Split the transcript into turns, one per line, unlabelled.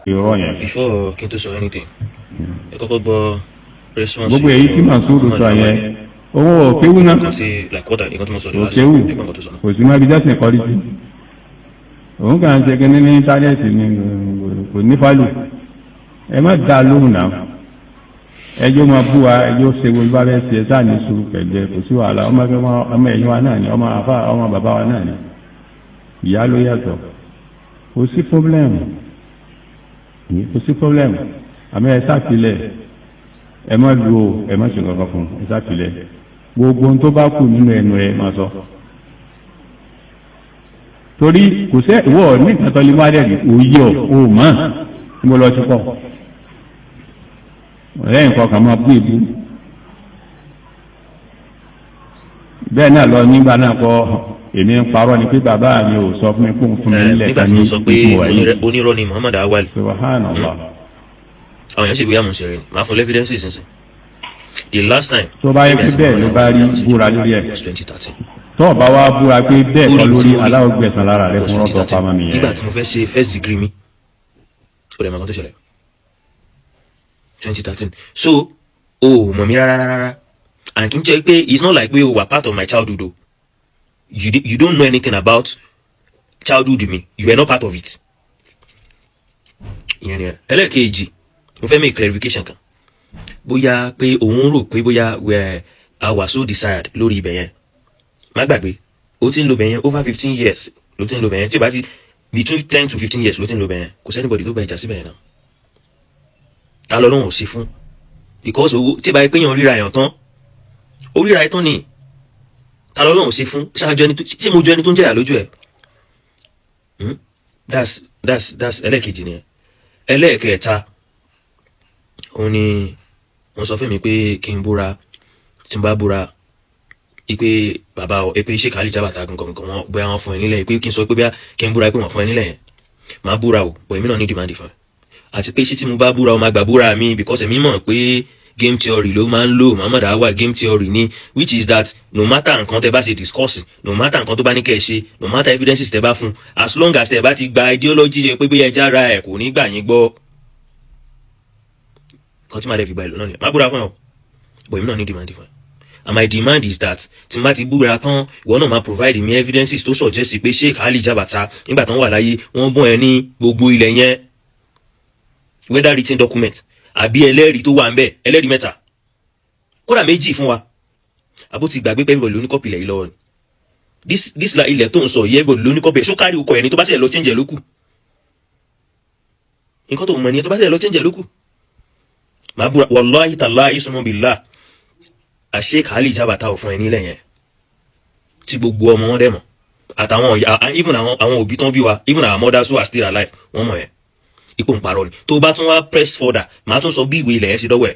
Irọ́ yẹn.
Before kí n tó sọ anything, ẹ kọ́kọ́ gbọ́ response.
Gbogbo èyí tí Mansuru sọ yẹn, owó òkéwú náà.
Nǹkan tí, like what I, nǹkan tí mo sọ the last,
Òkéwù.
Ẹ̀gbọ́n, nǹkan tó sọ náà.
Kò sí mọ́ ibi jẹ́sìn kọrí sí. Òun kàn ń ṣe kíní ní íńtánẹ́ẹ̀tì ni, kò ní fálù. Ẹ má dá a lóhùn náà. Ẹjọ́ máa bú wa, ẹjọ́ ṣe gbogbo bá fẹ́ ṣe. Ẹ sáà ní sùúrù pẹ̀lú ẹ, kò sí wàhálà. Ọmọ ọmọ ẹ̀yìn wa náà ni, ọmọ àfa, ọmọ bàbá wa náà ni, ìyá ló yàtọ̀. Kò sí problem, kò sí problem. Àmọ́ ẹ sáfilẹ̀, ẹ má lu o, ẹ má ṣe kankan fún ẹ. Sáfilẹ̀, gbogbo ohun tó bá kù nínú ẹnu ẹ máa sọ, torí kò sẹ́ ìwọ ní ìtàtọ́ lè má dẹ̀ rí òye ọ̀ o mọ̀ níbo lọ ti pọ̀ lẹ́yìn kọkàn máa bú ìbú bẹ́ẹ̀ náà lọ. Nígbà náà kọ́, èmi ń parọ́ ni pé bàbá mi ò sọ fún mi kó ń fún mi nílẹ̀.
Nígbà tí mo sọ pé onírọ́ ni Muhammad Awal.
Subhanallah.
Àwọn èèyàn sì bóyá mo ń ṣeré ni, màá fún evidence sísìn. The last time.
Tó bá yẹ pé bẹ́ẹ̀ ló bá rí, búra lórí ẹ̀.
Was 2013.
Tó o bá wá búra pé bẹ́ẹ̀ kọ́ lórí, aláwọ̀ gbẹ̀sán lára rẹ fún rọ́tọ̀ pamọ́ mi yẹn.
Nígbà tí mo fẹ́ ṣe first degree mi, ó dẹ̀ mọ̀ kan tó ṣẹlẹ̀ 2013. So o ò mọ̀ mí rárá rárá, and kì í jẹ́ pé it's not like pé o were part of my childhood o. You don't know anything about childhood mi. You were not part of it. Ìyẹn ni ẹ. Ẹlẹ́ẹ̀kejì, mo fẹ́ make clarification kan. Bóyá pé òun rò pé bóyá we are so desired lórí ibẹ̀ yẹn, má gbàgbé, ó ti ń lo ibẹ̀ yẹn over 15 years ló ti ń lo ibẹ̀ yẹn. Tí o bá ti between 10 to 15 years ló ti ń lo ibẹ̀ yẹn. Kò sí anybody tó bá ìjà síbẹ̀ yẹn náà. Ta lọ lóhùn ò sí fún? Because owó tí bá yẹ pé yàn ríra yàn tán, ó ríra ẹ tán ni. Ta lọ lóhùn sí fún ṣáájú ẹni tó tí mo jọ ẹni tó ń jẹyà lójú ẹ? That's ẹlẹ́ẹ̀kejì nìyẹn. Ẹlẹ́ẹ̀kẹta, òun ni wọ́n sọ fún mi pé kí n búra. Tí n bá búra ipe bàbá ọ ipe Sheikh Ali Jabata gangan wọn bóyá wọn fún ẹ nílẹ̀, pé kí n sọ pé bóyá kí n búra pé wọ́n fún ẹ nílẹ̀ yẹn, màá búra o. Bọ̀ èmi náà ní demand fún ẹ, àti pé ṣé tí mo bá búra, o máa gbà búra mi? Because èmi mọ̀ pé game theory ló máa ń lò. Muhammad Awal, game theory ni, which is that no matter nǹkan tẹ bá ṣe discuss, no matter nǹkan tó bá ní kẹ́ ẹ ṣe, no matter evidences tẹ bá fún, as long as tẹ bá ti gba ideology yẹn pé bóyá ẹ jára ẹ, kò ní gbà yín gbọ́. Kan tí màá dẹ̀ fi gba ìlú náà ni má búra fún ẹ o. But èmi náà ní demand fún ẹ, and my demand is that tí n bá ti búra tán, ìwọ náà máa provide me evidences tó suggest pé Sheikh Ali Jabata, nígbà tán wà láyé, wọ́n bọ́n ẹ ní gbogbo ilẹ̀ yẹn, whether written document àbí ẹlẹ́rìí tó wà ń bẹ̀, ẹlẹ́rìí mẹ́ta, kódà méjì fún wa. Àbó ti gbàgbé pé everybody ló ní copy ilẹ̀ yìí lọ́wọ́ ni? This la ilẹ̀ tó ń sọ yìí, everybody ló ní copy ẹ̀. Ṣó kárí okọ̀ ẹni tó bá ṣe lọ change ẹ̀ lókù? Nǹkan tó mọ̀ nìyẹn. Tó bá ṣe lọ change ẹ̀ lókù, màá búra. Wallahi tallahi summa billah, Sheikh Ali Jabata ò fún ẹ nílẹ̀ yẹn, tí gbogbo ọmọ wọn dẹ̀ mọ̀, àtàwọn ọ̀yà, even àwọn òbí tán bí wa, even our mothers who are still alive, wọ́n mọ̀ ẹ́ ipò ń parọ́ ni. Tó bá tún wá press further, màá tún sọ bí ìwé ilẹ̀ yẹn ṣe dọ́wọ́ ẹ̀.